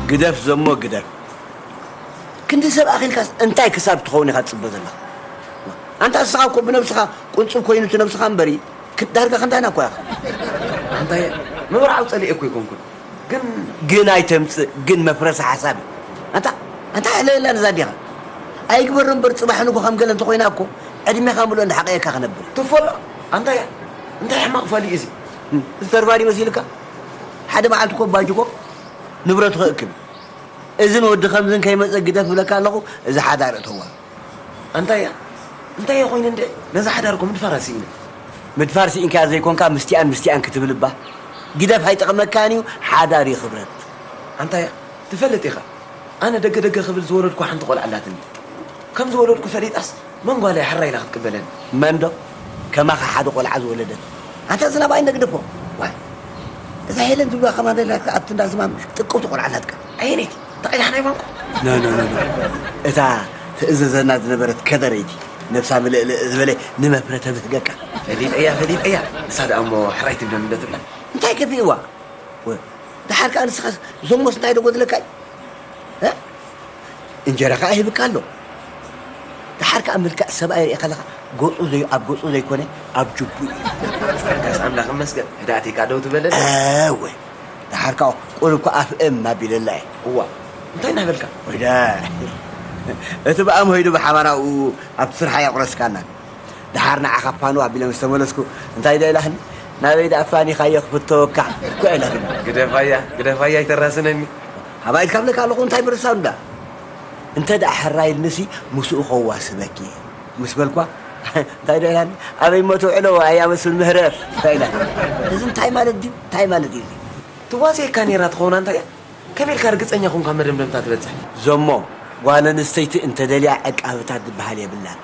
ግደፍ ዘሞ ግደፍ። ክንዲ ሰብ ኣኺልካስ እንታይ ክሳብ ትኸውን ኢኻ ትጽበ ዘለኻ? ኣንታ ንስኻ እኮ ብነብስኻ ቁንጽብ ኮይኑ እቲ ነብስኻ እምበሪ፣ ክ-፣ ዳርጋ ክንዳና እኮ ኢኻ። ኣንታ ምብርዓው ጸሊኤ እኮ ኣይኮንኩን። ግን ግን ኣይተምጽእ፣ ግን መፍረሲ ሓሳብ። ኣንታ፣ ኣንታ ሕለላ ነዛ ኣዴኻ። ኣይግበር እምበር ጽባሕ ንጎ ከም ገለ እንተኾይና እኮ ዕድሜኻ ምሉእ እንዳሓቐየካ ክነብር። ትፈሎ፣ ኣንታ እያ። እንታይ ሕማቕ ፋሊ እዚ? ዝተርባዲ መሲልካ? ሓደ መዓልቲ እኮ ባጅ እኮ ንብረቱ ክእክብ። እዝን ወዲ ከምዝን ከይመጸ ግደፍ ብለካ ኣለኹ፣ እዚ ሓዳር እተዋ። ኣንታ እያ፣ እንታይ እየ ኮይኑ እንደ ነዛ ሓዳር እኮ ምድፋር ኣስኢነ። ምድፋር ስኢንካ ዘይኮንካ ምስቲኣን ምስቲኣን ክትብል እባ። ግደፍ ኣይጠቕመካን እዩ፣ ሓዳር እዩ ክብረት። ኣንታ እያ፣ ትፈልጥ ኢኻ። ኣነ ደገ ደገ ክብል ዝወለድኩ ሓንቲ ቆልዓ ኣላትኒ። ከም ዝወለድኩ ፈሊጣስ መን ጓለይ ሕራይ ኢላ ክትቅበለኒ? መን ዶ ከማኻ ሓደ ቆልዓ ዝወለደት? ኣንታ ዝናብ ኣይነግድፎ። ዋይ፣ እዛ ሄለን ዝብላ ከማን ኢላ ኣብቲ እንዳ ዝማም ጥቅውቲ ቆልዓ ኣላትካ። ኣየነይቲ? እታ ቀያሕ ናይ ባንኮ? ኖ፣ ኖ፣ ኖ፣ ኖ። እታ ትእዘዘና ዝነበረት ከደረይቲ፣ ነብሳ ምልእልእ ዝበለ ንመፍረ ተብህገካ። ፈሊጠያ፣ ፈሊጠያ። ንሳ ደኣ እሞ ሕራይ ትብለኒ እንደ ትብላ። እንታይ ከፊእዋ? ወ-፣ ደሓር ከኣ ንስኻስ ዘሞስ እንታይ ዶ ጎድለካ እዩ? እ? እንጀራ ከኣ ይህብካ ኣሎ። ደሓር ከኣ ምልክዕ ሰብኣይ ርኢኻ ኣለኻ፣ ገጹ ዘይ-፣ ኣብ ገጹ ዘይኮነ ኣብ ጅቡ እዩ። ጸጋስ ኣምላኽ ይመስገን፣ ህድኣተይ ከኣ ደው ትበለለይ። እወ፣ ደሓር ከኣ ቁሩብ ከኣ ኣፍ እም ኣቢለላ እየ። እዋ፣ እንታይ እናበልካ? ወይዳ፣ እቲ ብኣም ሆይዱ ብሓባራኡ ኣብቲ ስራሕ ኣየቑረስካና። ደሓር ንዓኻ ፋኑ ኣቢለ ምስ ተመለስኩ፣ እንታይ ዶ ኢላትኒ? ናበይ ደኣ ፋኒኻዮ ክፍተወካ እኮ ኢላትኒ። ግደፋያ፣ ግደፋያ ኣይተራስነኒ። ሃባ ኢልካ ብለካ ኣለኹ፣ እንታይ ምርሳኑ ደኣ? እንተ ደኣ ሕራይ ኢልንሲ ምስኡ ከዋስበኪ ምስ በልኳ፣ እንታይ ዶ ኢላትኒ? ኣበይ እሞ ትውዕሎ ኣያ መስል ምህረፍ ኢላትኒ። እዚ እንታይ ማለት ድዩ? እንታይ ማለት እዩ እዚ? ትዋስየካ ነይራ ትኸውን ኣንታ እያ። ከመይ ኢልካ ርግጸኛ ኹንካ መደምደምታ ትበጽሕ? ዘሞ፣ ጓል ኣንስተይቲ እንተደልያ ዕቃብታት ዝበሃል የብላን።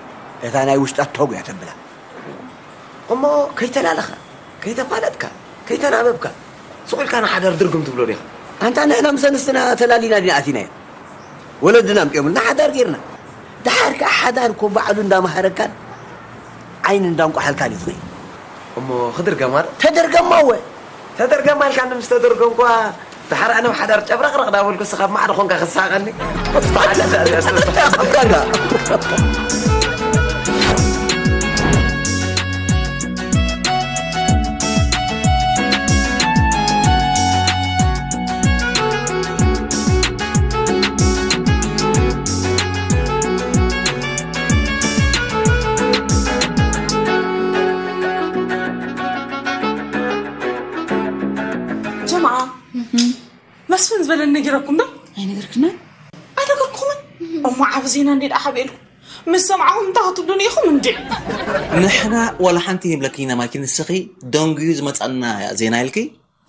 እታ ናይ ውሽጣ ተጉ እያ ተብላ። እሞ ከይተላለኻ፣ ከይተፋለጥካ፣ ከይተናበብካ፣ ስቕ ኢልካ ንሓዳር ድርግም ትብሎ ዲኻ? ኣንታ ንሕና ምስ ኣንስትና ተላሊና ዲና ኣቲናዮ? ወለድና ኣምጺኦምልና ሓዳር ጌርና። ደሓር ከኣ ሓዳር እኮ ባዕሉ እንዳመሃረካን ዓይኒ እንዳንቋሓልካን እዩ ዝኸይድ። እሞ ክድርገማ ዶ? ተደርገማ እወ። ተደርገማ ኢልካኒ ምስ ተደርገምኳ፣ ደሓር ኣነ ብሓዳር ጨብረቕረቕ ዳበልኩ፣ እስኻ ኣብ ማዕዶ ኾንካ ክስሓቐኒ። ተሓለፈ እዚኣ ስለ ተሓሰብካና። ጀምዓ፣ መስፍን ዝበለኒ ነጊረኩም ዶ? ኣይነገርክና? ኣይነገርኩምን? እሞ ዓቢ ዜና እንዴ ደኣ ሓቢኤልኩም? ምስ ሰምዓኹም እንታይ ክትብሉኒ ኢኹም እንዴ? ንሕና ወላ ሓንቲ ይብለኪ ኢና ማኪ፣ ንስኺ ደንጉዩ ዝመጻና ዜና ኢልኪ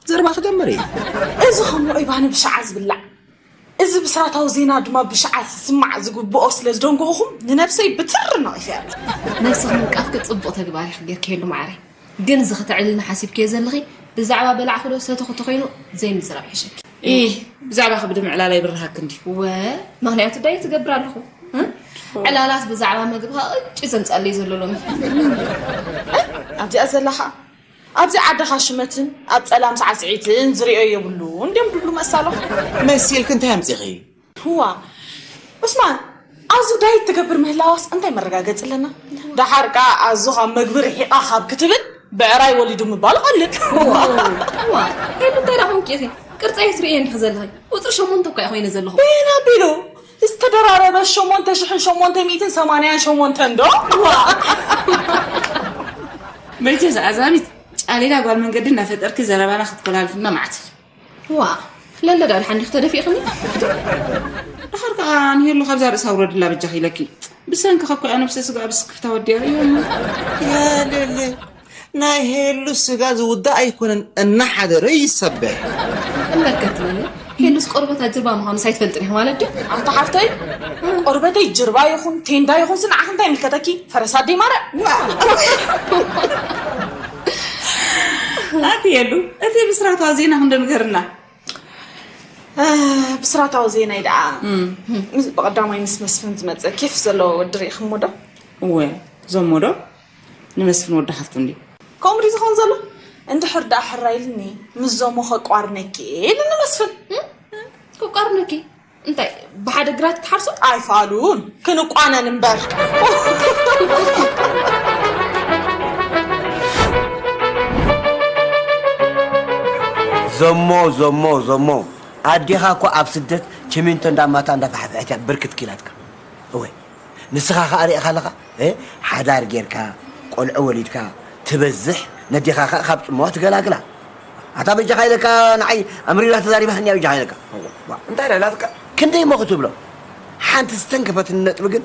ዘረባ ክጀምር እዩ። እዚ ከም ውዑይ ባኒ ብሽዓ ዝብላዕ፣ እዚ ብስራታዊ ዜና ድማ ብሽዓ ዝስማዕ ዝግብኦ ስለ ዝደንጎኹኹም ንነብሰይ ብትሪ ነቒፈያ ኣለኹ። ነብስኺ ምንቃፍኪ ጽቡቕ ተግባር ኢኺ ጌርክየሉ መዓረይ። ግን እዚ ከተዕልልና ሓሲብክዮ ዘለኺ ብዛዕባ በላዕኺ ዶ ሰተኹ ተኾይኑ ዘይምዝራብ ይሕሸኪ። ኢህ፣ ብዛዕባ ከብዲ ምዕላል ኣይብርሃክን ድዩ? ወ፣ ምኽንያቱ ዳየት እገብር ኣለኹ። እ? ዕላላት ብዛዕባ መግቢ ኸኣ ቅጭ ዘምጻለይ ዘሎ ሎሚ። ኣብዚኣ ዘለኻ ኣብዚ ዓድኻ ሽመትን ኣብ ጸላም ሳዕስዒትን ዝርእዮ የብሉን ድዮም ድብሉ መሳሎ? መሲልኪ እንታይ ኣምጺኺ? ህዋ፣ ዑስማን፣ ኣብዚ ዳይት ትገብር ምህላዋስ እንታይ መረጋገጺ ኣለና? ደሓር ከኣ ኣዞኻ መግቢ ርሒቓ ካብ ክትብል ብዕራይ ወሊዱ ምባል ቀልል። እዋ፣ ሄሉ እንታይ ደኣ ኾንኪ ኢኺ? ቅርጸይ ትርእየ እንዲኺ ዘለኺ። ቁጽሪ ሸሞንተ እኮ እየ ኮይነ ዘለኹ። በየን ኣቢሉ? ዝተደራረበ ሸሞንተ ሽሕን ሸሞንተ ሚእትን ሰማንያን ሸሞንተን ዶ? እዋ። መቸስ ኣዛቢት ጫሌዳ ጓል መንገዲ እናፈጠርኪ ዘረባና ክትኮላልፍና መዓት ኢኺ። ዋ፣ ለለ ዳር ሓንዲኽ ተደፊእኽኒ? ደሓር ከኣ ንሄሉ ካብዛ ርእሳ ውረድላ በጃኺ ኢለኪ። ብሰንኪ ከኮያ ነብሰ ስጋ ብስክፍታ ወዲያ ርእዮ። ያ ለለ፣ ናይ ሄሉ ስጋ ዝውዳእ ኣይኮነን፣ እናሓደረ ይሰብሕ። እምበር ከትመኒ፣ ሄሉስ ቆርበታ ጅርባ ምዃኑስ ኣይትፈልጥን ኢኺ ማለት ድዩ? ኣንታ ሓፍተይ፣ ቆርበተይ ጅርባ ይኹን ቴንዳ ይኹን ስንዓኽ እንታይ ይምልከተኪ? ፈረስ ኣደይ ማርያም። ኣቲ ሄሉ፣ እቲ ብስራታ ዜና ክንዶ ንገርና። እ፣ ብስራታዊ ዜናይ ደኣ፣ እም። ምስ፣ ብቐዳማይ ምስ መስፍን ዝመጸ ኬፍ ዘለዎ ወዲ ርኢኽሞ ዶ? እወ፣ ዞሞ ዶ? ንመስፍን ወዲ ሓፍቱ እንድዩ። ከምኡ ድዩ ዝኸውን ዘሎ? እንድሕር ደኣ ሕራይ ኢልኒ፣ ምስ ዞሞ ከቋርነኪ ኢልኒ መስፍን። እም? ክቋርነኪ እንታይ ብሓደ ግራት ክትሓርሶ? ኣይፋሉን፣ ክንቋነን እምበር። ዘሞ ዘሞ ዘሞ ኣዴኻ እኮ ኣብ ስደት ችሚንቶ እንዳማታ እንዳፋሕፍሐት እያ ብርክት ኪላትካ። እወ፣ ንስኻ ኸኣ ርኢኻ ኣለኻ። እ፣ ሓዳር ጌርካ ቆልዑ ወሊድካ ትበዝሕ፣ ነዴኻ ኸኣ ካብ ጽምዋ ትገላግላ። ኣታ በጃኻ ኢለካ፣ ንዓይ ኣምሪራ ተዛሪባትኒ እያ በጃኻ ኢለካ። ዋ፣ እንታይ ደኣ ኢላትካ? ክንደይ እሞ ክትብሎ? ሓንቲ ዝተንከፈትኒ ነጥቢ ግን፣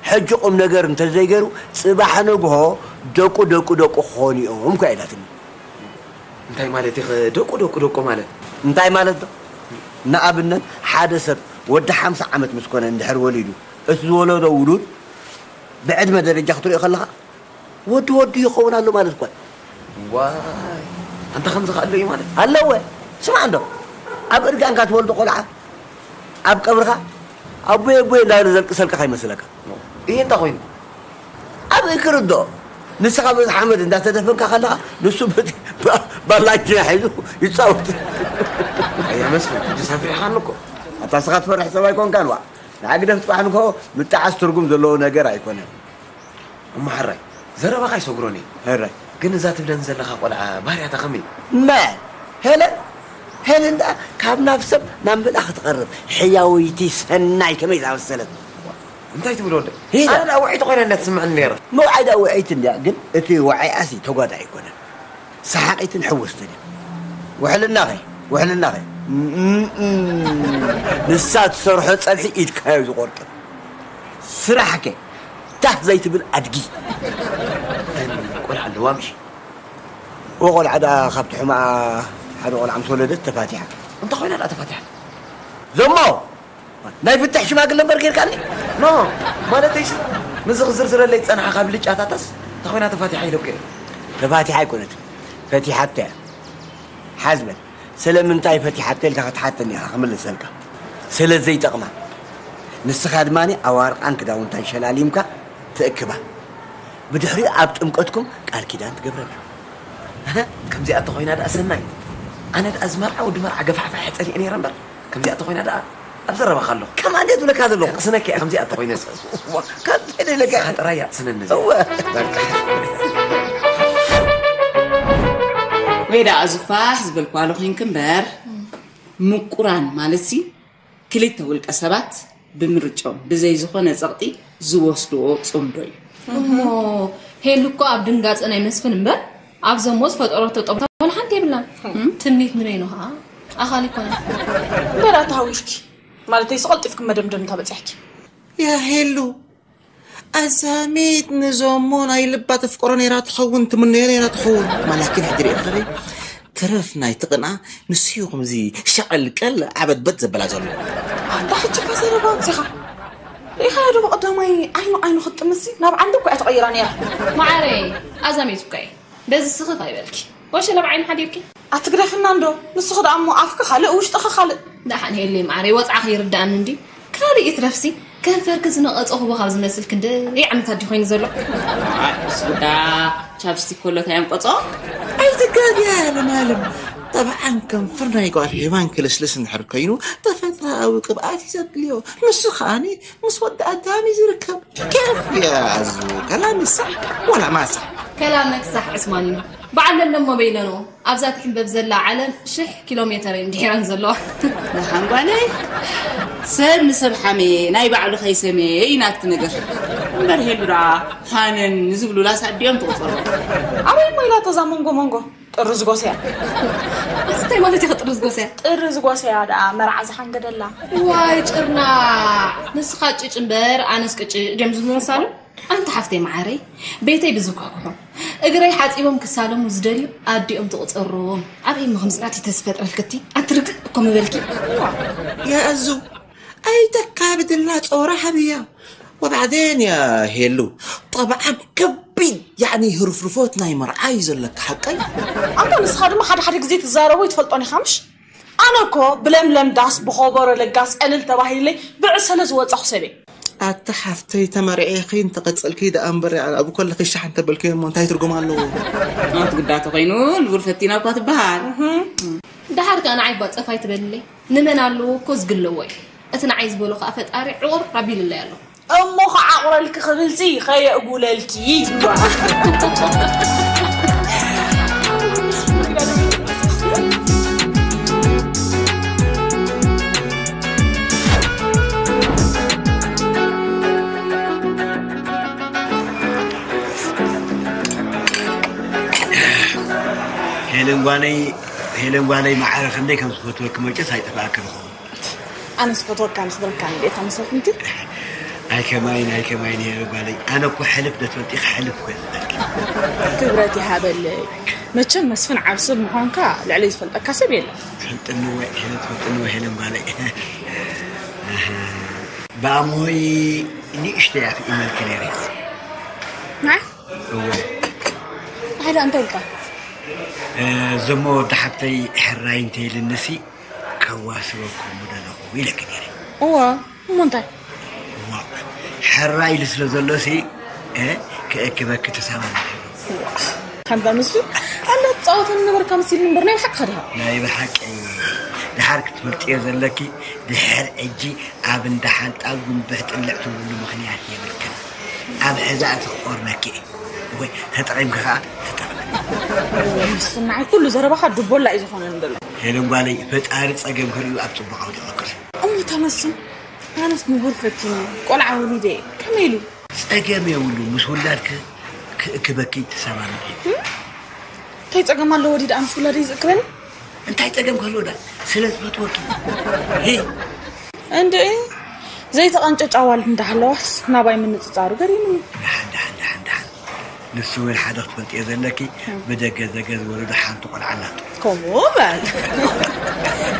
ሕጂ ቁም ነገር እንተዘይገሩ ጽባሕ ንግሆ ደቁ ደቁ ደቁ ክኾኑ እዮም እኮ ኢላትኒ። እንታይ ማለት ኢኺ ደቁ ደቁ ደቁ ማለት? እንታይ ማለት ዶ? ንኣብነት ሓደ ሰብ ወዲ ሓምሳ ዓመት ምስ ኮነ እንድሕር ወሊዱ፣ እቲ ዝወለዶ ውሉድ ብዕድመ ደረጃ ክትሪኦ ከለኻ ወዲ ወዲ ይኸውን ኣሎ ማለት እኮ። ዋይ፣ ኣንታ ከምዚ ከ ኣሎ እዩ ማለት? ኣለወ። ስማዕ እንዶ፣ ኣብ እርጋንካ ትወልዶ ቆልዓ ኣብ ቀብርኻ ኣቦየ ኣቦየ እንዳበለ ዘልቅሰልካ ከይመስለካ። እየ እንታይ ኮይኑ? ኣብ እግሪ ኣዶ ንስኻ በዚ ሓመድ እንዳተደፈንካ ከለኻ ንሱ በቲ ባ- ባላጅና ሒዙ ይጻወት። ኣያ መስፍን፣ ሕጂ ሰፊሕኻኒ እኮ። ኣታ ንስኻ ትፈርሕ ሰብ ኣይኮንካን ዋ። ንዓ ግደፍ ጽባሕ ንግሆ ምጥዓስ ትርጉም ዘለዎ ነገር ኣይኮነን። እሞ ሕራይ፣ ዘረባኻ ኣይሰጉሮን እየ። ሕራይ። ግን እዛ ትብለኒ ዘለኻ ቆልዓ ባህርያታ ከመይ? መ ሄለን ሄለን ደኣ ካብ ናብ ሰብ ናብ ምልኣኽ ትቐርብ ሕያወይቲ ሰናይ ከመይ ዝኣመሰለት። እንታይ ትብል ወደ? ሂዳ። ኣነ ደኣ ውዕይቲ ኮይና እንዳ ትስምዐኒ ነይራ። መውዓይ ደኣ ውዕይቲ እንድያ፣ ግን እቲ ወዓይኣሲ ተጓዳኢ ኣይኮነን። ሰሓቒትን ሕውስትን እያ። ውሕልናኸ ውሕልናኸ እም፣ እም፣ ንሳ ትሰርሖ ጸብሒ ኢድካዮ ዝቖርጥ። ስራሕከ ታህ ዘይትብል ኣድጊ። ቆልዓ ኣለዋ ምሽ? ወቆልዓ ደኣ ካብቲ ሕማኣ ሓደ ቆልዓ ምስ ወለደት ተፋቲሓ። እንታይ ኮይና ደኣ ተፋቲሓ? ዘሞ ናይ ፍትሕ ሽማግለ እምበር ጌርካኒ። ኖ ማለተይስ፣ ምስዚ ክዝርዝረለይ ዝጸንሓ ካብ ልጫታታስ እንታይ ኮይና ተፋቲሓ ኢለኩ እየ። ተፋቲሓ ኣይኮነትን፣ ፈቲሓቶ እያ። ሓዝ በል። ስለምንታይ ፈቲሓቶ ኢልካ ክትሓተኒ ኢኻ ክምልሰልካ። ስለ ዘይጠቕማ። ንስኻ ድማ ኣዋርቓን ክዳውንታን ሸላሊምካ ትእክባ። ብድሕሪኡ ኣብ ጥምቀትኩም ቃል ኪዳን ትገብረላ። ኣሃ፣ ከምዚኣ እንተኾይና ደኣ ሰናይ። ኣነ ደኣ እዚ መርዓ ወዲ መርዓ ገፋሕፋሕ እየ ጸሊኤ ነይረ እምበር፣ ከምዚኣ እንተኾይና ደኣ ኣብ ዘረባኻ ኣለኹ። ከማን ድየ ዝብለካ ዘለኹ? ክስነኪ እየ ከምዚኣ እንተኾይነስ። ዋ፣ ካብ ትሕደ ኢለካ። ንስኻ ጥራይ እያ ትስነኒ። እወ። በቃ። ወይ ደኣ እዚ ፋሕ ዝበልክዋ ዶ ኮይንኪ እምበር፣ ምቁራን ማለትሲ ክልተ ውልቀ ሰባት ብምርጭኦም ብዘይ ዝኾነ ጸቕጢ ዝወስድዎ ጽምዶ እዩ። እሞ ሄሉ እኮ ኣብ ድንጋጸ ናይ መስፍን እምበር ኣብ ዘሞ ዝፈጠረቶ ጠብታ ዋላ ሓንቲ የብላን። ትምኒት ንበይኑ ኸዓ ኣኻሊ ይኮነ። እምበር ኣታ ሃዊሽኪ ማለተይስ ቐልጢፍኪ መደምደምታ በጺሕኪ። ያ ሄሉ ኣዛሚት ንዞሞ ናይ ልባ ተፍቅሮ ነይራ ትኸውን ትምነዮ ነይራ ትኸውን ማላኪን ሕጂ ርኢኽሪ ትረፍ ናይ ትቕንኣ ንስዩ ከምዚ ሸቐልቀል ዓበድበድ ዘበላ ዘሎ ኣንታ ሕጂ እኳ ዘረባ ኣውፂኻ ርኢኻዮ ዶ ብቐዳማይ ዓይኑ ዓይኑ ክትጥምሲ ናብ ዓንዲ እኳ እያ ተቐይራ ነይራ። መዓረይ ኣዛሚት እኳ እየ በዚ ስኽፍ ኣይበልኪ ወሸለ ኣብ ዓይኑ ሓዲርኪ። ኣትግደፍና እንዶ ንስኺ ደኣ እሞ ኣፍኪ ካልእ ውሽጥኺ ካልእ። ደሓን ሄሉይ መዓረይ ወፅዓ ከይርድኣኒ እንድዩ ካልእ ይትረፍሲ ከንፈርኪ ዝነቐፀ ኩቦ ካብ ዝመስል ክንደይ ዓመታት ድዩ ኮይኑ ዘሎ። ኣይ እሱ ዳ ቻፕስቲክ ከሎ ታይ ኣንቆፆ። ኣይትጋግያ ለማለም ጠብዓን ከንፈር ናይ ጓል ሄዋን ክልስልስ እንድሕር ኮይኑ ተፈጥሮኣዊ ቅብኣት እዩ ዘድልዮ ንሱ ከዓኒ ምስ ወዲ ኣዳም እዩ ዝርከብ ኬፍ የኣዙ ከላሚ ሳሕ ወላ ማሳሕ ከላመክ ሳሕ ዕስማን እዩ በዓል ለለሞ በይለኖ ኣብዛ ትሕንበብ ዘላ ዓለም ሽሕ ኪሎ ሜተር እየን ድሒረን ዘለዋ። ደሓን ጓለይ ሰብ ንሰብ ሓመየ ናይ ባዕሉ ከይሰመየ እዩ ናትኪ ነገር። እምበር ሄሉ ደኣ ሃነን ንዝብሉላስ ኣዲኦም ትቑጸሩ። ኣበይ እሞ ኢላቶ እዛ መንጎ መንጎ ጥርዝ ጎስያ። ኣቲ እንታይ ማለት ኢኺ ጥርዝ ጎስያ? ጥርዝ ጎስያ ደኣ መርዓ ዝሓንገደላ። ዋይ ጭርናዕ ንስኻ ጭጭ እምበር ኣነስ ቅጭ ድዮም ዝብሉ መሳሉ? ኣንቲ ሓፍተይ መዓረይ ቤተይ ብዝኳኩሑ እግረይ ሓፂቦም ክሳለሙ ዝደልዩ ኣዲኦም ትቑፀሮም ኣበይ እሞ ከምፅናት ተዝፈጥረልክቲ ኣንቲ ርግእ እኮ ምበልኪ የእዙ ኣይተካብድላ ፆራ ሃብያ ወባዕዴን ያ ሄሉ ጠብዓም ከቢድ ያዕኒ ህርፍርፎት ናይ መርዓ እዩ ዘለካ ሓቀይ ኣንታ ንስኻ ድማ ሓደ ሓደ ግዜ ትዛረቦ ይትፈልጦን ኢኻ ምሽ ኣነ እኮ ብለምለም ዳስ ብኾቦሮ ለጋስ ዕልል ተባሂለይ ብዕሰለ ዝወፃኹ ሰብ እየ ኣታ ሓፍተይ፣ ተመርዒኺ እንተቐጸልኪ ደኣ እምበር፣ ኣብ ከለኺ ሻሕ እንተበልክዮ እሞ እንታይ ትርጉም ኣለዎ? ኣቲ ግዳተ ኮይኑ ንቡር ፈቲና እኳ ትበሃል። ደሓር ከኣ ንዓይ ባ ጸፋይ ትበልለይ። ንመን ኣለዎ እኮ ዝግለዎ እዩ። እቲ ንዓይ ዝበሎ ከኣ ፈጣሪ ዕቑር ኣቢሉለይ ኣሎ። እሞ ከዓቑረልኪ ክብልሲ ከየእጉለልኪ። ሄለን ጓለይ ሄለን ጓለይ ማዕረ ክንደይ ከም ዝፈትወኪ መቸስ ኣይጠፍኣክን ይኸውን። ኣነስ ፈትወካን ክብረካን እንዴ ተመሰልኩምቲ። ኣይ ከማይን ኣይ ከማይን ሄለን ጓለይ ኣነ እኮ ሕልፍ ደትፈልጢ ክሕልፍ እኮ ይፈልጠኪ። ክብረት ይሃበለይ። መቸም መስፍን ዓብ ሰብ ምዃንካ ልዕለይ ዝፈልጠካ ሰብ የለን። ትፈልጥኒ ወይ ሄለን ትፈልጥኒ ወይ ሄለን ጓለይ። ብኣሞይ ንእሽተይ ኣፍ ኢመልኪ ነይረ። ናይ እወ ሓደ እንታይ ኢልካ? ዘሞ ወዲ ሓብተይ ሕራይ እንተይልንሲ ከዋስበኩም ምደለኹ ኢለኪ ነይረ። እወ እሞ እንታይ? ዋ ሕራይ ኢሉ ስለ ዘሎሲ ክእክበኪ ተሳማሚዐ። ከምዛ ንሱ ኣላ ትፃወተኒ ነበርካ መሲልኒ እምበር ናይ ብሓቂ ኸድኻ? ናይ ብሓቂ ድሓር ክትፈልጥዮ ዘለኪ ድሕር ሕጂ ኣብ እንዳ ሓንጣል ጉንብሕ ጥልዕ ትብሉ ምኽንያት የብልክን። ኣብ ሕዛ እቲ ክቆርነኪ እየ። ወይ ተጠቒምኪ ከዓ ትጠቕመኒ። ንሱ ንዓይ ኩሉ ዘረባኻ ድቦላ እዩ ዝኾነኒ ዘሎ። ሄለን ጓለይ ፈጣሪ ፀገም ክርእዩ ኣብ ፅቡቕ ኣውዲቑክን። እሞ ተመስም ኣነስ ንቡር ፈቲኒ ቆልዓ ወሊደ እየ ከመይ ኢሉ? ፀገም የብሉ ምስ ውላድኪ ክእክበኪ ተሰማሚዐ። እንታይ ፀገም ኣለዎ ወዲድ ኣምስ ውላደይ ዝእክበኒ? እንታይ ፀገም ከሎ ዳ ስለ ዝፈትወኪ። ሄ እንድዒ ዘይተቐንጨጫ ዋልድ እንዳሃለዋስ ናባይ ምንፅፃሩ ገሪምኒ። ደሓን ደሓን ደሓን ደሓን ንሱ እውን ሓደ ክትፈልጥዮ ዘለኪ ብደገ ዘገ ዝወለዶ ሓንቲ ቆልዓ ኣላቶ። ከምኡ በል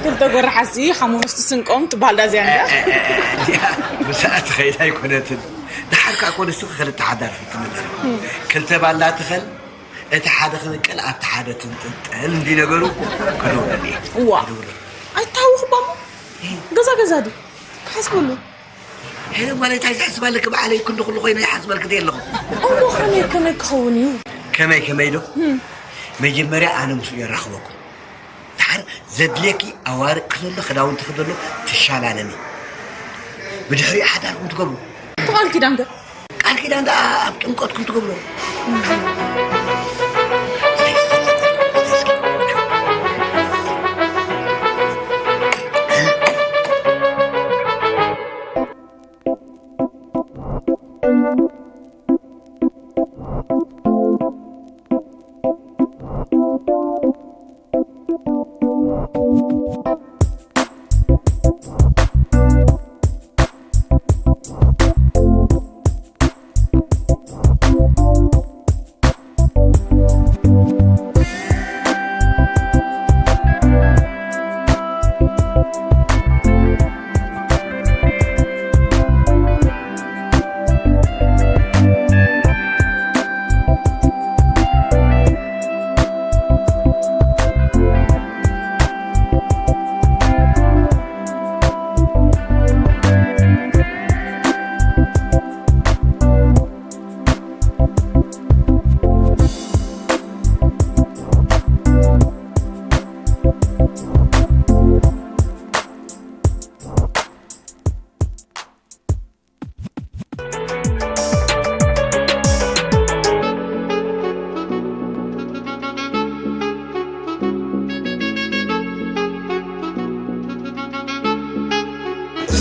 ክልተ ጎራሓሲ ሓሙሽቲ ስንቆም ትበሃል ዳ እዚኣ እንዳ እያ ብሰዓት ኸይዳ ኣይኮነትን። ደሓር ከዓ ኮ ንስኺ ክልተ ሓዳር ክትምለል ክልተ ባላ ትኸል እቲ ሓደ ክንቅል ኣብቲ ሓደ ትንጥልጠል እንዲ ነገሩ ክደውለል እየ። እዋ ኣይታወኽባሞ ገዛ ገዛ ዲ ክሓስበሉ ሄለን ጓለይ እንታይ ዝሕስብ ኣለኪ? ባዕለይ ክንዲ ኩሉ ኮይነ ይሓስበልኪ ደየ ኣለኹ። እሞ ከመይ ከመይ ክኸውን እዩ? ከመይ ከመይ ዶ? መጀመርያ ኣነ ምስኡ የራኽበኩም። ድሓር ዘድልየኪ ኣዋርቕ ክዘሎ ክዳውንቲ ክዘሎ ትሻላለሚ። ብድሕሪኡ ሓዳርኩም ትገብሩ። እቲ ቃል ኪዳን ከ? ቃል ኪዳን ደኣ ኣብ ጥምቀትኩም ትገብሩ።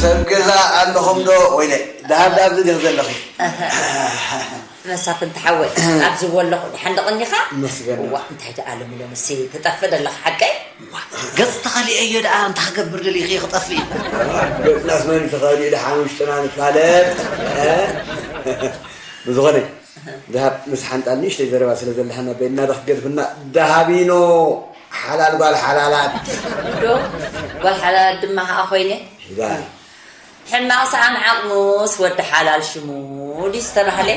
ሰብ ገዛ ኣለኹም ዶ? ወይለ ደሃብ ደሃብ ዝገዝ ዘለኺ መሳፍንቲ ሓወይ ኣብዚ ወለኹ ድሓን ደቐኒኻ መስገን ዋ እንታይ ደኣ ሎሚ ሎምሲ ትጠፍእ ደለኻ ሓቀይ ገጽ ተኸሊኤዮ ደኣ እንታይ ክገብር ደሊኺ ክጠፍእ ገጽናስ መን ተኸሊኡ ደሓን ውሽጥና ንፋለጥ ብዝኾነ ደሃብ ምስ ሓንጣል ንእሽተይ ዘረባ ስለ ዘለሃና በይንና ዶ ክትገድፍና ደሃቢኖ ሓላል ጓል ሓላላት ዶ ጓል ሓላላት ድማ ኸዓ ኮይነ ሒዛ ሕማቕ ሰኣን ዓቕሙስ ወዲ ሓላል ሽሙ ድዩ ዝተባህለ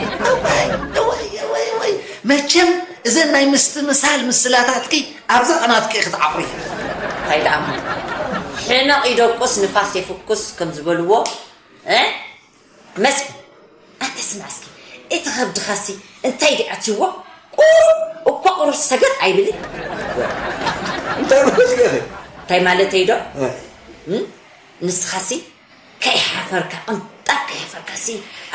ወይ ወይ ወይ መቸም እዘን ናይ ምስትምሳል ምስላታትኪ ኣብዛ ቐናትኪ ክትዓቑሪ እንታይ ደኣ ሕነቕ ይደቁስ ንፋስ የፍኩስ ከም ዝበልዎ እ መስፍን፣ ኣንተ ስማዕ እስኪ፣ እቲ ከብድኻሲ እንታይ ድዩ ኣትይዎ? ቁሩብ እኳ ቁሩብ ሰገጥ ኣይብልን። እንታይ ማለት ከ? እንታይ ማለተይ ዶ? እ። እም? ንስኻሲ ከይሓፈርካ፣ ቅንጣብ ከይሓፈርካሲ፣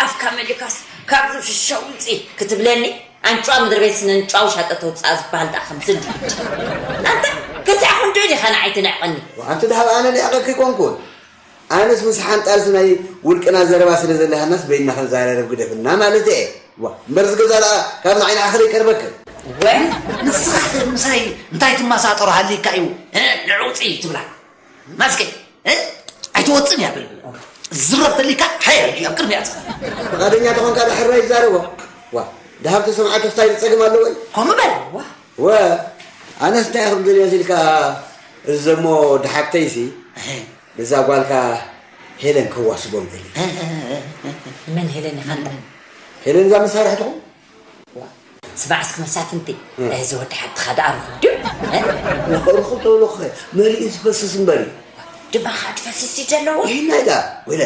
ኣፍካ መሊእካስ፣ ካብዚ ሽሻ ውፅእ ክትብለኒ? ኣንጭዋ ምድሪ ቤት ስነ ኣንጭዋ ውሻጠ ተውፅኣ ዝበሃል ደኣ ከምዚ እንድዩ። ኣንታ፣ ከዚኣ ክንድኡ ዲኻ ንዓይ ትንዕቐኒ? ኣንቲ ደሃብ ኣነ ንዕቐኪ ኣይኮንኩን። ኣነስ ምስ ሓንጣልስ ናይ ውልቅና ዘረባ ስለ ዘለሃናስ በይንና ክንዘራረብ ግደፍና ማለት እየ። ዋ፣ እምበር እዚ ገዛ ደኣ ካብ ንዓይ ንዓኺ ዘይቀርበክን። ወ-፣ ንስኻ ከ ምሳይ እንታይ ትመሳጠሮ ሃልይካ እዩ? እ፣ ንዑ ውፅእ ትብላ? ማስከ፣ እ? ኣይትወፅን እያ ብል። ዝረብ ተሊካ፣ ሓይ፣ ኣብ ቅድሚያ ትኸ። ፍቓደኛ ተኾንካ ድሕር ናይ ይዛረቦ። ዋ፣ ደሃብ ተሰምዓ ተፍታይ ዝጸግም ኣለዎ እዩ። ከምኡ በል። ዋ። ወ፣ ኣነስ እንታይ እየ ክብል ደልየ ኢልካ፣ እዚ ዘሞ ደሓብተይሲ፣ እህ። እዛ ጓልካ ሄለን ከዋስቦም ደልየ። መን ሄለን ኢኻ እንዳ? ሄለን እዛ መሳርሕትኹም? ዋ፣ ስማዕ እስኪ መሳፍንቲ፣ እ። እዚ ወዲ ሓብትኻ ደኣ ርኹብ ድዩ? እ? ርኹብ ተብሎ ኸ መሊኡ ዝፈስስ እምበር እዩ። ድማ ኸኣ ትፈስስ እዩ ዘለዎ? ይህናይ ደኣ፣ ወይለ፣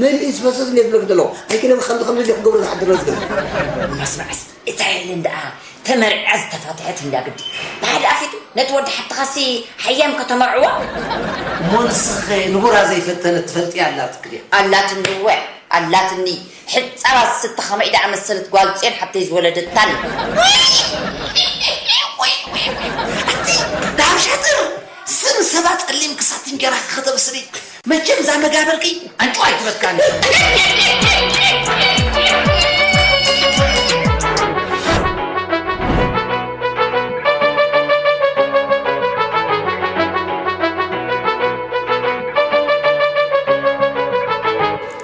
መሊኡ ዝፈስስ እንዴት ብለክ ዘለኹ? ኣይክነ ከምዚ ከምዚ እንዴት ክገብሮ ዝሓድር ዝገዛ። እና ስማዕስ፣ እታ ሄለን ደኣ ተመርዕያ ዝተፋትሐት እንዳ ግዲ። ብሓደ ኣፊቱ ነቲ ወዲ ሓብትኻሲ ሓያም ከተመርዕዋ? እሞ ንስኺ ንቡራ ዘይፈተነት ትፈልጥያ ኣላትክ ድያ? ኣላትኒ እወ፣ ኣላትኒ። ሕጻባ ዝስተ ኸመይ ደኣ መሰለት ጓል ጽዮን ሓብተይ ዝወለደታኒ። ወይ፣ ወይ፣ ወይ፣ ወይ። ኣቲ፣ ደሃብ ሻጥር፣ ስም ሰባት ጸሊም ክሳት እንጀራ ከተብስሊ። መቸም እዛ መጋበርኪ ኣንጭዋ ኣይትበካኒ።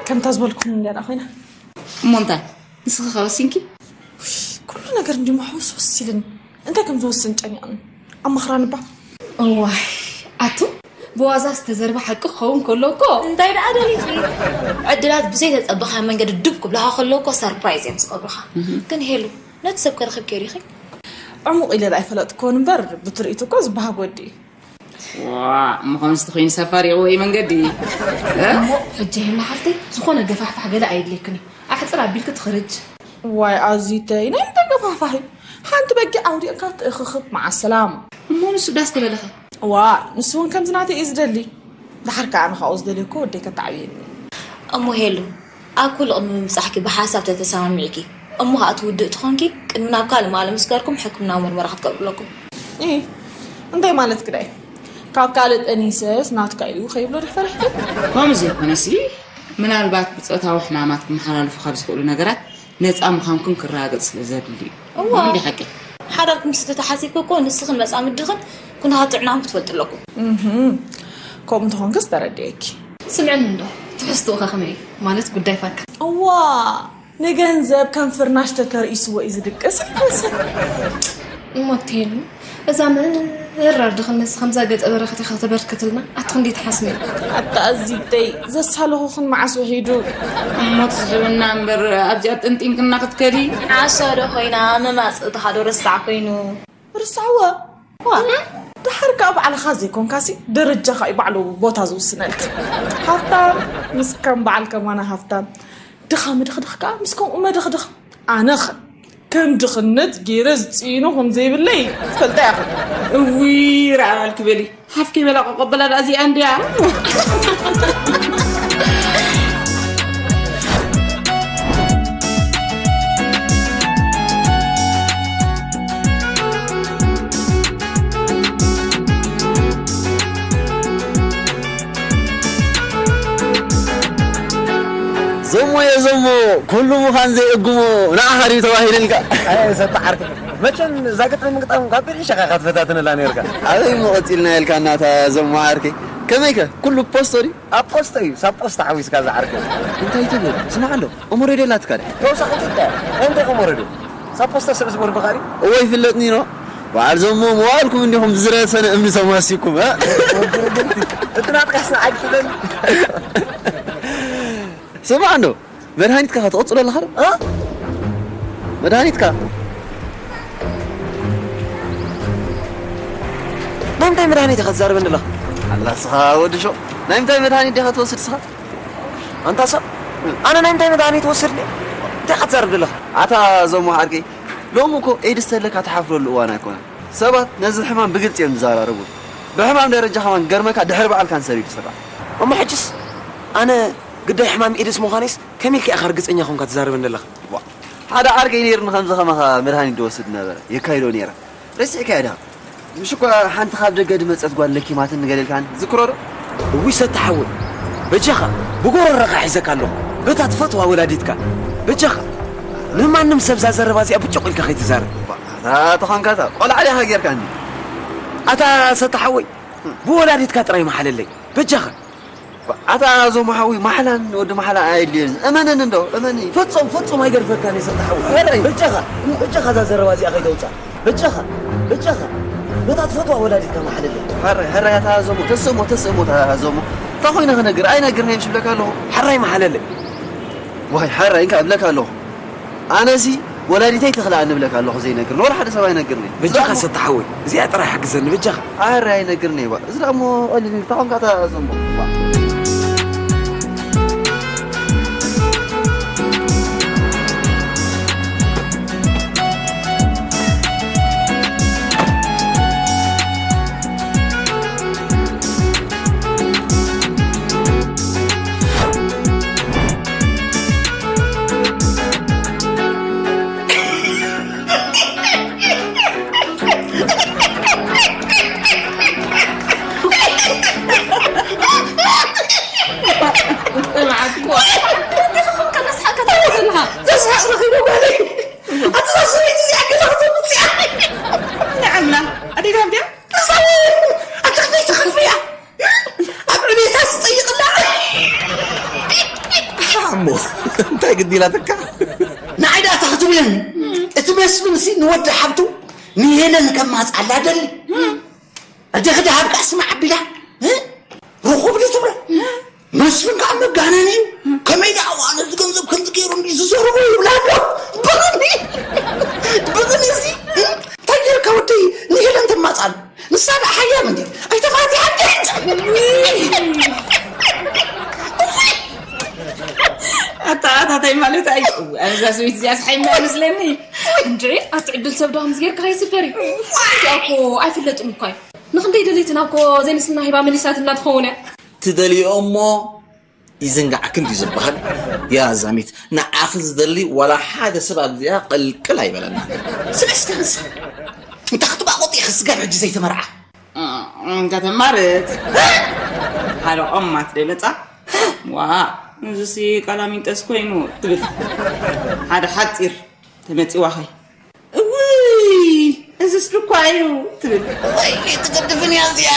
ከምታ ዝበልኩም እንዲያ ኮይና። እሞ እንታይ? ንስኺ ኸ ወሲንኪ? ኩሉ ነገር እንዲሞ ሕውስውስ ኢልን። እንታይ ከም ዝወስን ጨኒቕን። ኣማኽራኒ እባ። እዋይ፣ ኣቱ፣ ብዋዛ ዝተዘርበ ሓቂ ክኸውን ከሎ እኮ። እንታይ ደኣ ደሊኺ? ዕድላት ብዘይተጸበኻዮ መንገዲ ዱብ ክብላኻ ከሎ እኮ ሰርፕራይዝ እዮም ዝገብሩኻ። እህ። ግን ሄሉ፣ ነቲ ሰብ ከረኽብ ከይዲኺ? ዕሙቕ ኢለ ደኣ ኣይፈለጥክዎን እምበር፣ ብትርኢቱ እኮ ዝበሃግ ወዲ እዩ። ዋ፣ እሞ ከምዚ ተኾይኑ ሰፋር ይቕወ እዩ መንገዲ። እ? እሞ ሕጂ ሄና ሓፍተይ፣ ዝኾነ ገፋሕፋሕ ገለ ኣየድልየክን እዩ። ኣሕጽር ኣቢልኪ ትኽርጅ። ዋይ ኣዚተይ፣ ናይ እንታይ ገፋሕፋሕ እዩ? ሓንቲ በጊዕ ኣውዲቕካ ትእኽኽብ፣ መዓ ሰላም። እሞ ንሱ ዳስ ተበለኸ? ዋ፣ ንሱ እውን ከምዚ ናተይ እዩ ዝደሊ። ደሓር ከኣ ኣነ ካብኡ ዝደልዮ እኮ ወደይ ከተዓብየኒ። እሞ ሄሉ፣ ኣብ ኩሉ ቅድሚ ምብጻሕኪ ብሓሳብ ተተሰማሚዕኪ፣ እሞ ከኣ ትውድእ ትኾንኪ፣ ቅድሚ ናብ ካልእ ማለ ምስጋርኩም ሕክምናዊ መርመራ ክትገብሩ ኣለኩም። ኢ፣ እንታይ ማለትኪ ደኣ እዩ? ካብ ካልእ ጠኒሰስ ናትካ እዩ ከይብሎ ድዩ ፈሪሕኪ? ከምኡ ዘይኮነሲ፣ ምናልባት ብጾታዊ ሕማማት ክመሓላለፉ ካብ ዝኽእሉ ነገራት ነጻ ምዃንኩም ክረጋገጽ ስለ ዘድሊ እዩ። እዋ። እንዲ ሓቂ። ሓዳርኩም ምስ ተተሓሲብኩ እኮ ንስኽን መጻምድኽን ኩነታት ጥዕናኹም ክትፈልጡ ኣለኩም። እህ። ከምኡ እንተኾንክስ ተረዲኤኪ። ስምዕኒ እንዶ፣ ትሕዝትኡ ከ ከመይ እዩ? ማለት ጉዳይ ፋካ። እዋ፣ ንገንዘብ ከም ፍርናሽ ተተርኢስዎ እዩ ዝድቅስ። እሞ እትሄሉ፣ እዛ መራር ድኽነት ከምዛ ገጸ በረከት ኢኻ ተበርክትልና፣ ኣቲ ክንደይ ትሓስሚ። ኣታ ኣዚብተይ፣ ዘሳለኹኽን መዓስ ውሒዱ? እሞ ትስሕብና እምበር፣ ኣብዚኣ ጠንጢንክና ክትከዲ? ዓሻ ዶ ኮይና፣ መማጽእትኻ ዶ ረሳዕ ኮይኑ? ርሳዕዎ። ዋ፣ ደሓር ከኣ ባዕልኻ ዘይኮንካሲ፣ ደረጃኻ እዩ ባዕሉ ቦታ ዝውስነልካ። ሃፍታም፣ ምስ ከም በዓል ከማና ሃፍታም። ድኻ ምድኽድኽ ከኣ ምስ ከምኡ መድኽድኽ። ኣነኸ ከም ድኽነት ገይረ ዝጽይኖ ከም ዘይብለይ ትፈልጣ ኢኺ። እውይ፣ ርኣባልኪ በሊ። ሓፍኪ በላ ቆቆበላ ደኣ እዚኣ እንድያ። ዘሞ የዘሞ፣ ኩሉ ምዃን ዘይእግሞ፣ ንዓኻ ድዩ ተባሂልልካ? ኣይ፣ ሰተዓርክ። መቸም እዛ ግጥሚ ምግጣም ካብ ብልሽኻ ኢኻ ትፈታትነላ ነይርካ። ኣበይ እሞ ቀጺልና ኢልካ እናታ ዘሞ ዓርከይ? ከመይከ? ኩሉ ፖስቶ ድዩ? ኣብ ፖስቶ እዩ፣ ሳብ ፖስቶ ሓዊስካ ዝዓርከ። እንታይ ትብል? ስማዕ ኣሎ፣ እሞ ሬድዮ ኣላትካ ድያ? ተወሳኺ ትልታ፣ እንታይ እሞ ሬድዮ? ሳብ ፖስቶ ስብ ዝቦርብኻ ድዩ? እወ ይፍለጥኒ ኖ። በዓል ዘሞ መዋእልኩም እንዲኹም ብዝረሰነ እምኒ ተማሲኩም፣ እ? ወዲ ረገምቲ፣ እቲ ናትካስ ንዓይ ትብለኒ? ስማዕ እንዶ፣ መድሃኒትካ ትቕጽሎ ኣለኻ ዶ? እ? መድሃኒትካ? ናይ ምንታይ መድሃኒት ኢኻ ትዛረበኒ ዘለኻ? ኣላ ስኻ ወዲ ሾቕ፣ ናይ ምንታይ መድሃኒት ዲኻ ትወስድ ስኻ? ኣንታ ሰብ፣ ኣነ ናይ ምንታይ መድሃኒት ወሰድኒ? እንታይ ክትዛረብ ዘለኻ? ኣታ ዞሞ ዓርከይ፣ ሎሚ እኮ ኤድስ ተለካ ትሓፍረሉ እዋን ኣይኮነን። ሰባት ነዚ ሕማም ብግልፂ እዮም ዝዘራረቡ። ብሕማም ደረጃ ከማን ገርመካ ድሕሪ በዓል ካንሰር እዩ ዝስራዕ። እሞ ሕጅስ ኣነ ግዳይ ሕማም ኤድስ ምዃነይስ ከመይ ኢልካ ኢኻ ርግፀኛ ኮንካ ትዛረበን ዘለኻ? ዋ፣ ሓደ ዓርከይ ነይርኒ ከምዚ ከማኻ መድሃኒት ዝወስድ ነበረ፣ የካይዶ ነይረ። ረሲዕካዮ ድኻ? ምሽ እኳ ሓንቲ ካብ ደገ ድመጸት ጓል ለኪማትን ንገለልካን ዝክሮ ዶ? እውይ ሰተ ሓወይ፣ በጃኻ ብጎረረኻ ሒዘካ ኣለኹ፣ በታ ትፈትዋ ወላዲትካ። በጃኻ ንማንም ሰብ እዛ ዘረባ እዚኣ ብጭቕ ኢልካ ከይትዛረብ። እታ ተኾንካ እታ ቆልዓ ዲኻ ጌርካኒ? ኣታ ሰተ ሓወይ፣ ብወላዲትካ ጥራይ መሓለለይ በጃኻ። ኣታ ዞሞ ሓዊ፣ ማሕላን ወዲ ማሕላ ኣየድልየን። እመነኒ እንዶ፣ እመኒ። ፍጹም ፍጹም ኣይገድፈካን እየ ሰተ ሓወይ። ሕራይ። በጃኻ በጃኻ እዛ ዘረባ እዚኣ ከይተውፅኣ። በጃኻ በጃኻ በታ ትፈትዋ ወላዲትካ መሓለለይ። ሕራይ፣ ሕራይ፣ ኣታ ዞሞ፣ ተስእሞ፣ ተስእሞ፣ ኣታ ዞሞ። እንታይ ኮይነ ክነግር? ኣይነግርን እየ ምሽ ብለካ ኣለኹ። ሕራይ መሓለለይ። ዋይ፣ ሕራይ፣ እንካ እብለካ ኣለኹ። ኣነሲ ወላዲተይ ትኽልኣኒ እብለካ ኣለኹ ዘይነግርን። ወላ ሓደ ሰብ ኣይነግርን እየ። በጃኻ ሰተ ሓወይ፣ እዚኣ ጥራይ ሓግዘኒ በጃኻ። ሕራይ ኣይነግርን እየ። ዋ፣ እዚ ደኣ እሞ ቀሊል እዩ። እንታይ ኮንካ እታ ዞሞ? ዋ። ተስሓቕ ረኺቡ ጓለይ። ኣታ እዛ ሰበይቲ እዚኣ ገለ ከተምፅኣ። ንዓላ ኣደይ ዳምድያ? እዛ ኣታ ከመይ ትኸፍያ? ኣብ ዕቤታ ትጠይቕላ። እሞ እንታይ ግዲ ኢላትካ? ንዓይ ደኣ እንታይ ክትብለኒ? እቲ መስፍን ሲ ንወዲ ሓብቱ ንሄለን ከማፅኣላ ደሊ። ኣዴኺ ደሃብካ ስማዕ ኣቢላ፣ እ? ርኹብ ድዩ ትብሎ? መስፍን ከዓ መጋነን እዩ። ከመይ ደኣ እዋ ነዚ ገንዘብ ከምዚ ገይሩ እንዲ ዝዘርቦ ይብላ ኣሎ። ብቕኒ፣ ብቕኒ እዚ፣ እ? እንታይ ጌርካ ወደይ ንሄለን ተማጻሉ? ንሳ ደኣ ሓያም እንዲ ኣይተፋትሓ እንዲ። ኣታ ኣታ እንታይ ማለት ኣይ፣ ኣዛ ሰበይቲ እዚኣ ስሓይማ ይመስለኒ። እንድዒ ኣቲ ዕድል ሰብ ዶ ከምዚ ጌርካ ከይስበር እዩ። እዚኣ እኮ ኣይፍለጥን እኳ እዩ። ንኽንደይ ደለይትና እኮ ዘይንስና ሂባ መሊሳትና ትኸውን እያ። ትደልዮ እሞ ይዝንጋዕክን ድዩ ዝበሃል? ያ ዛሚት፣ ንዓኺ ዝደሊ ዋላ ሓደ ሰብ ኣብዚኣ ቅልቅል ኣይበለና። ስለ እስከ ንሳ እንተ ክትባቑጥ ኢኺ ስጋብ ሕጂ ዘይተመርዓ። እንከተማርት ሓደ ቆማት ደይመጻ። ዋ፣ እዚሲ ቀላሚንጠስ ኮይኑ ትብል። ሓደ ሓጺር ተመጺዋኸይ። እውይ፣ እዝስ ድኳ እዩ ትብል። ወይ ትገድፍን እያ እዚኣ።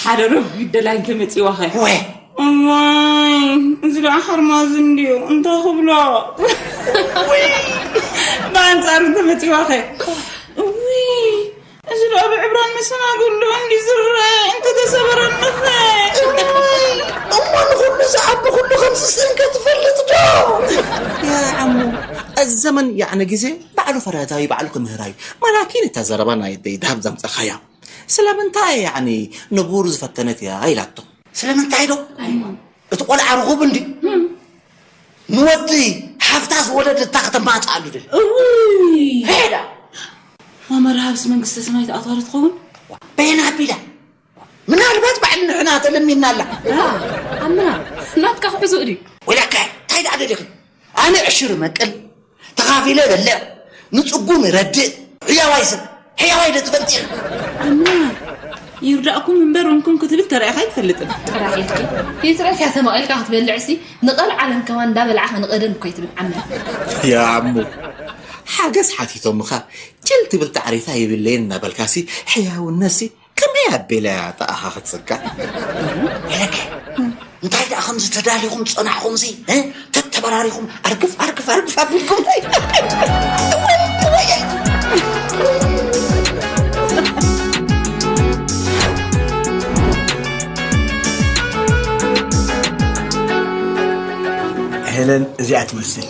ሓደ ረጒድ ደላይ እንተመጺዋኸ። ወይ። እዋይ፣ እዚ ደኣ ሓርማዝ እንድዩ፣ እንታይ ክብሎ? ወይ። ብኣንጻሩ እንተመጺዋኸ። እውይ፣ እዚ ደኣ ብዕብራን መሰናግሉ እንዲ ዝረአ፣ እንተተሰበረንኸ? እሞ ንኹሉ ዝዓቢ ኩሉ ከም ዝስእንከ ትፈልጥ ዶ? ያ ዓሙ፣ እዚ ዘመን ያዕነ ግዜ ባዕሉ ፈራዳዩ ባዕሉ ክምህራዩ። ማላኪን እታ ዘረባ ናይ ኣደይ ደሃብ ዘምጸኻያ። ስለምንታይ ያዕኒ ንቡር ዝፈተነት እያ ኢላቶ። ስለምንታይ ዶ? እቲ ቆልዓ ርኹብ እንዲ ንወዲ ሓፍታ ዝወለደታ ከተማጽኣሉ ድል። እውይ! ሄዳ! ማማ ረሃብስ መንግስተ ሰማይ ትኣትዋ ዶ ትኸውን? በየን ኣቢላ? ምናልባት ባዕል ንሕና ተለሚና ኣላ። ራ፣ ኣምና፣ ናትካ ክሕዙ ድዩ? ወላካ፣ እንታይ ደኣ ደሊኺ? ኣነ ዕሽር መቅል፣ ተኻፊለ በልዕ፣ ንጽጉም ረድእ፣ ሕያዋይ ሰብ፣ ሕያዋይ ዶ ትፈልጢ? ኣምና፣ ይርዳእኩም እምበር እንኩም ክትብል ተራኢኻ ኣይትፈልጥን። ጥራሕ ኢልኪ፣ ይትረፍ እያ ተመቒልካ ክትበልዕሲ፣ ንቐልዓለም ከማን እንዳበላዕኻ ንቐደም እኮ ኣይትብል ዓምና። ያ ዓሙ፣ ሓገዝ ሓቲቶምኻ፣ ጭል ትብል ጣዕሪታ የብለይን እናበልካሲ፣ ሕያውነትሲ ከመይ ኣቢላ እያ ተኣኻ ክትጽጋዕ? ኣለኪ፣ እንታይ ደኣ ከምዚ ተዳሊኹም ጸናሕኹምሲ፣ እ? ተተበራሪኹም ኣርግፍ፣ ኣርግፍ፣ ኣርግፍ ኣቢልኩም። ሄለን እዚኣ ትመስል።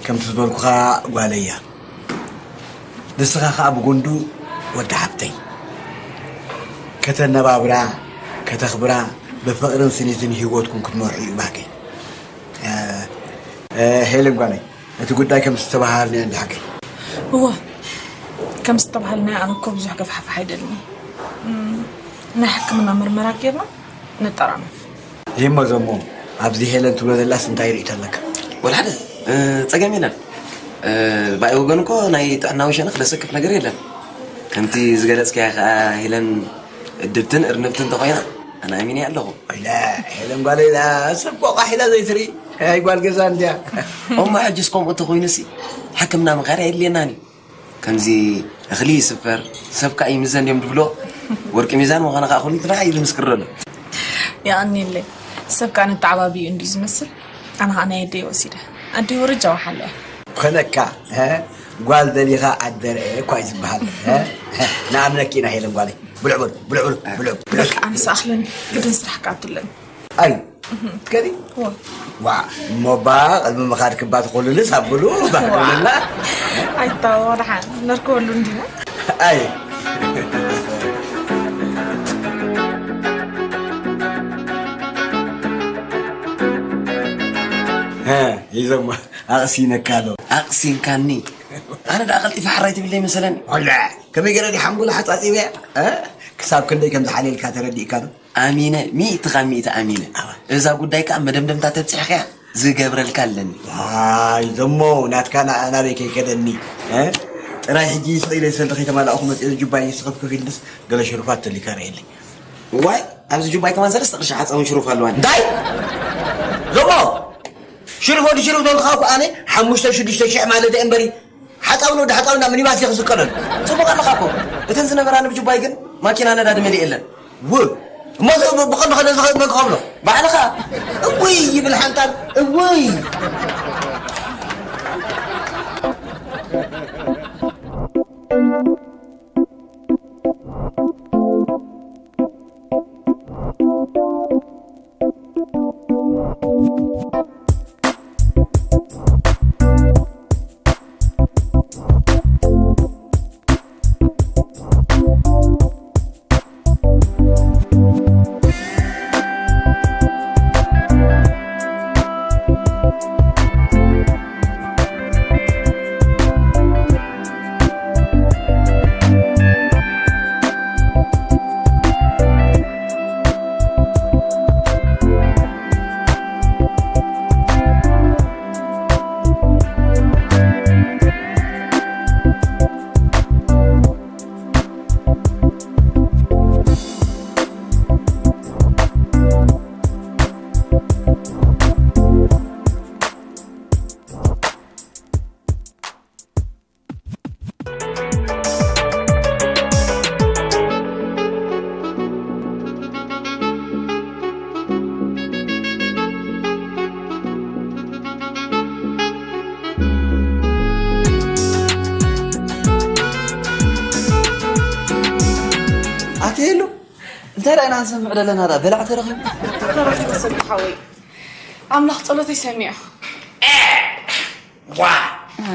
ከምቲ ዝበልኩኻ ጓለይ እያ። ንስኻ ኸኣ ብጉንዱ ወዲ ሓብተይ። ከተነባብራ፣ ከተኽብራ፣ ብፍቕርን ስኒትን ህይወትኩም ክትመርሑ እዩ ባህገይ። እ፣ እ፣ ሄለን ጓለይ፣ እቲ ጉዳይ ከም ዝተባሃልናዮ እንዲ ሓቀይ። እወ፣ ከም ዝተባሃልናዮ ኣነ እኮ ብዙሕ ገፋሕፋሕ ኣይደልን። እም፣ ናይ ሕክምና ምርመራ ጌርና ንጠራነፍ። ይሞ ዘሞ፣ ኣብዚ ሄለን ትብሎ ዘላስ እንታይ ርእይቶ ኣለካ? ወላ ሓደ፣ እ፣ ጸገም የለን። እ፣ ብኣይ ወገን እኮ ናይ ጥዕናዊ ሸነኽ ለሰክፍ ነገር የለን። ከምቲ ዝገለጽካያ ከኣ ሄለን እድብትን እርንብትን እንተኾይና፣ ኣነ ኣሚነ ኣለኹ። ኢላ፣ ሄለን ጓለይ ኢላ፣ ሰብ ቆቋሕ ኢላ ዘይትርኢ፣ ኣይ ጓል ገዛ እንድያ። እሞ ሕጅስ ከምኡ እንተኾይኑሲ፣ ሕክምና ምኻድ ኣየድልየናን እዩ። ከምዚ እኽሊ ይስፈር፣ ሰብ ከኣ ይምዘን እዮም ዝብሎ። ወርቂ ሚዛን ምዃኑ ከኣ ኩሉ ጥራሕ ኢሉ ምስክር ኣሎ። የቐንየለይ። ሰብ ከኣ ነተዓባብዩ እንድዩ ዝመስል። ኣነ ኸኣ ናይ ኣደይ ወሲደ። ኣደይ ወረጃ ወሓለ እያ። ኮነካ፣ እ? ጓል ደሊኻ ኣደርአ እኳ እዩ ዝበሃል፣ እ? ንኣምነኪ ኢና ሄለን ጓለይ። ብልዕ በሉ፣ ብልዕ በሉ፣ ብልዕ፣ ብልዕ። በቃ ኣነስ ኣኽለኒ፣ ግድን ስራሕ ከኣቱ ኣለኒ። ኣይ፣ ትከዲ? እወ። ዋ፣ እሞ እባ ቅድሚ ምኻድ ክባ ትኹልልስ ኣብሉ፣ ባህልና። ኣይታወ ደሓን፣ ነርክበሉ እንዲና። ኣይ። ሀ፣ ሂዞም ኣቕሲነካ ኣሎ። ኣቕሲንካኒ። ኣነ ደኣ ቀልጢፈ ሕራይ ትብለይ መሰለኒ። ወላ፣ ከመይ ገይረ ድየ ሓንጎላ ሓጻጺበያ? እ? ክሳብ ክንደይ ከም ዝሓልየልካ ተረዲእካ ዶ? ኣሚነ፣ ሚእቲ ካብ ሚእቲ ኣሚነ። ኣዋ። እዛ ጉዳይ ከኣ መደምደምታ ተብጺሕካያ፣ ዝገብረልካ ኣለኒ። ዋይ፣ ዘሞ፣ ናትካ ና-፣ ናበይ ከይከደኒ? እ? ጥራይ ሕጂ ስቕ ኢለ ሰልዲ ከይተማላእኹ መጺኤ ጁባይ ስኽፍክፍ ኢልንስ ገለ ሽሩፋት ተሊካ ርእየለይ። ዋይ፣ ኣብዚ ጁባይ ከማን ሰለስተ ቅርሺ ሓጻውን ሽሩፍ ኣለዋኒ። እንታይ? ዘሞ፣ ሽሩፍ ወዲ ሽሩፍ ተልካ እኮ ኣነ ሓሙሽተ ሽዱሽተ ሽሕ ማለት እየ እምበሪ፣ ሓጻውን ወዲ ሓጻውን ናብ ሚኒባስ እየ ክስቀለሉ። ጽቡቕ ኣለኻ እኮ። እተን ዝነበራኒ ብጁባይ ግን ማኪና ነዳዲ መሊኤለን። ው፣ እሞ እዚ ብ-፣ ብቐንዱ ኸ ነዚ ኸ መን ክኸፍሎ? ባዕልኻ። እውይ ይብል ሓንታል፣ እውይ። ኣትየሉ እንታይ ደኣ ኢና ንሰምዕ ዘለና? ደኣ በላዕ ተረኺቡ። ተረኺቡ ሰብ ሓወይ። ኣምላኽ ጸሎተይ ሰሚዑ። ዋ፣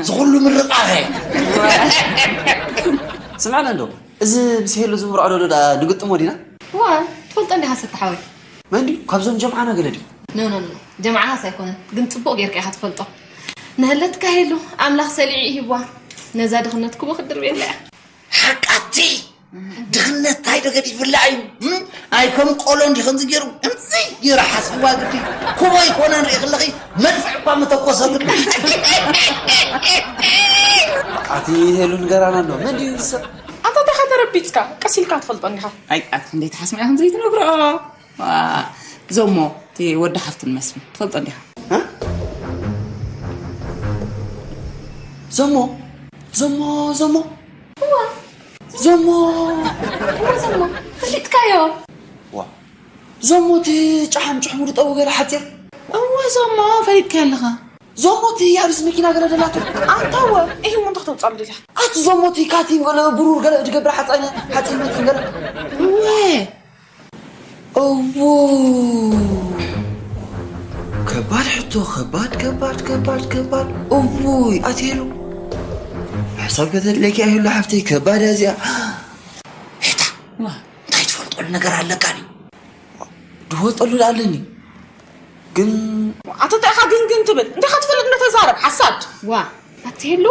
ዝኹሉ ምርቃኸ። ስምዓና እንዶ፣ እዚ ምስ ሄሉ ዝምርዖ ዘሎ ደኣ ንግጥሞ ዲና? ዋ፣ ትፈልጦ እንዲኻ ሰተ ሓወይ። መን ድዩ? ካብዞም ጀምዓና ገለ ድዩ? ኖ፣ ኖ፣ ኖ፣ ኖ። ጀምዓኻስ ኣይኮነን፣ ግን ጽቡቕ ጌርካ ኢኻ ትፈልጦ። ንህለትካ ሄሉ፣ ኣምላኽ ሰሊዑ ይሂብዋ። ነዛ ድኽነት ክቦ ክትድርብየላ እያ። ሓቃቲ ድኽነት ታይ ዶ ገዲፍላ እዩ? እም? ኣይ ከም ቆሎ እንዲ ከምዚ ገይሩ፣ ከምዚ ገይሩ ሓስብዋ ግዲ። ኩቦ ይኮና ንርኢ ከለኺ መድፍዕ እኳ መተኮሰትሉ። ኣቲ ሄሉ ንገራና እንዶ፣ መን ድዩ እዚ ሰብ? ኣታ እንታይ ተረቢጽካ? ቀስ ኢልካ ትፈልጦ እንዲኻ። ኣይ፣ ኣቲ ክንደይ ትሓስማ ኢኹም ዘይትነግርኦ? ዋ፣ ዞሞ፣ እቲ ወዲ ሓፍትን መስፍን፣ ትፈልጦ እንዲኻ? እ? ዞሞ፣ ዞሞ፣ ዞሞ። እዋ። ዞሞ። እዋ፣ ዞሞ። ፈሊጥካዮ? ዋ። ዞሞ፣ እቲ ጨሓም ጭሕሙ ዝጠቡ ገለ ሓጺር? እዋ፣ ዞሞ፣ ፈሊጥካዮ ኣለኻ። ዞሞ፣ እቲ ያሪስ መኪና ገለ ደላቶ? ኣንታ እወ፣ ኢሂ፣ እሞ እንታይ ከተውጻሉ ደሊኻ? ኣቲ ዞሞ፣ እቲ ካቲም ገለ ብሩር ገለ ዝገብር ሓጻኛ፣ ሓጺን መጺን ገለ? እወ። እዎ። ከባድ ሕቶ፣ ከባድ፣ ከባድ፣ ከባድ፣ ከባድ። እውይ፣ ኣትሄሉ። ሓሳብ ከተድልየኪ ኣይህሉ ሓፍተይ፣ ከባድ እያ እዚኣ። ሄታ፣ ዋ። እንታይ ትፈልጦ ነገር ኣለካ ድዩ? ዝፈልጠሉ ኣለኒ ግን ኣቶ እንታይ ኢኻ ግን ግን ትብል እንታይ ኢኻ ትፈልጥ እንደ ተዛረብ ሓሳድ ዋ ኣትሄሉ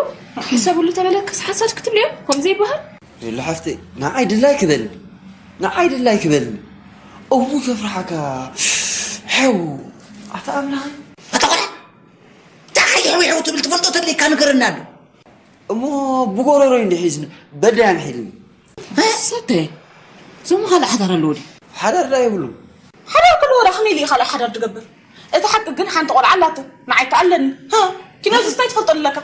ሕሰብሉ ተበለክስ ሓሳድ ክትብልዮ ከምዚ ይበሃል ሄሉ ሓፍተይ ንዓይ ድላይ ክበልኒ ንዓይ ድላይ ክበልኒ እው ከፍርሓካ ሕው ኣታ ኣምላኸይ ኣታ ቆልዓ እንታይ ሕው ሕው ትብል ትፈልጦ ተድልየካ ንገረና ኣሎ እሞ ብጎረሮይ እንዲሒዝኒ በዳይ ኣምሒልኒ ሰተይ እዞም ካልእ ሓዳር ኣለዎ ድዩ ሓዳር ዳ የብሉን ሓዳር ክልዎ ዳ ከመይ ኢሉ እዩ ካልእ ሓዳር ዝገብር እቲ ሓቂ ግን ሓንቲ ቆልዓ ኣላቶ ንዓይ ከ ኣለኒ ኪኖ ዝስታይ ትፈልጦ ኣለካ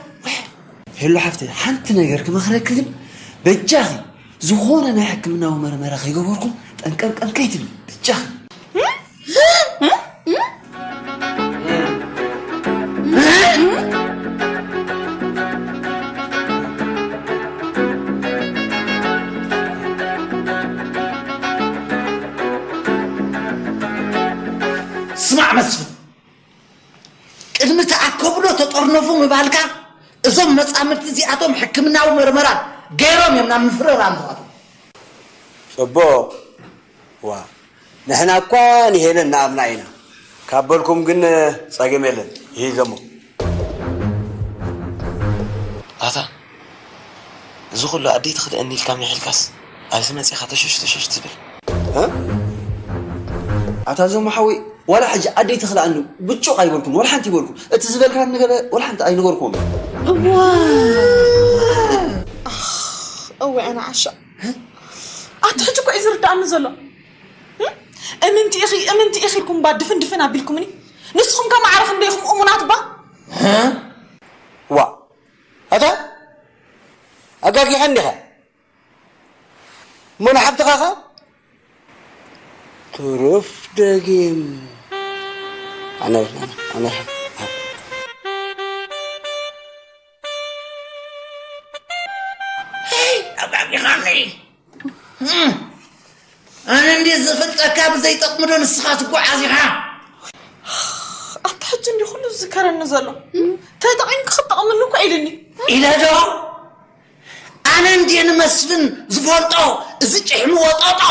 ሄሎ ሓፍተይ ሓንቲ ነገር ክመኽረኪ ግን በጃኺ ዝኾነ ናይ ሕክምናዊ መርመራ ከይገበርኩም ጠንቀርቀር ከይትብሊ በጃኺ ስማዕ መስፍን ቅድሚ ተኣከብሎ ተጠርነፉ ምባልካ እዞም መጻምድቲ እዚኣቶም ሕክምናዊ መርመራ ገይሮም እዮም ናብ ምፍርራም ዝኣትዉ ጽቡቕ ዋ ንሕና እኳ ንሄለን ንኣምና ኢና ካብ በልኩም ግን ጸገም የለን ይሂገሞ ኣታ እዚ ኩሉ ኣደይ ትኽልአኒ ኢልካ ምሒልካስ ኣብዚ መጺኻ ተሸሽ ተሸሽ ትብል ኣታ ዞሞ ሓወይ ዋላ ሕጂ ኣደይ ትኽልኣኒ ብጩቕ ኣይበልኩን ዋላ ሓንቲ ይበልኩን እቲ ዝበልካኒ ገለ ዋላ ሓንቲ ኣይነገርኩዎም እወ ኣነ ዓሻ ኣቲ ሕጂ እኮ እዩ ዝርድኣኒ ዘሎ እምንቲ ኢኺ እምንቲ ኢኺ ኢልኩም ባ ድፍን ድፍን ኣቢልኩምኒ ንስኹም ከ ማዕረ ክንደይኹም እሙናት ባ ዋ ኣታ ኣጋጊኻ እንዲኻ እሞ ንሓብትኻ ኸ ትሩፍ ደጊም ኣነ ኣነ ኣጋጊኻኒ ኣነ እንዴ ዝፈልጠካ ብዘይጠቕሚ ዶ ንስኻ ትጓዓዝ ኢኻ ኣታ ሕጂ እንዲ ኩሉ ዝዝከረኒ ዘሎ ተጠቒምኪ ክትጠቕምኒ እኮ ኢልኒ ኢለ ዶ ኣነ እንዴ ንመስፍን ዝፈልጦ እዚ ጭሕሚ ወጠጦ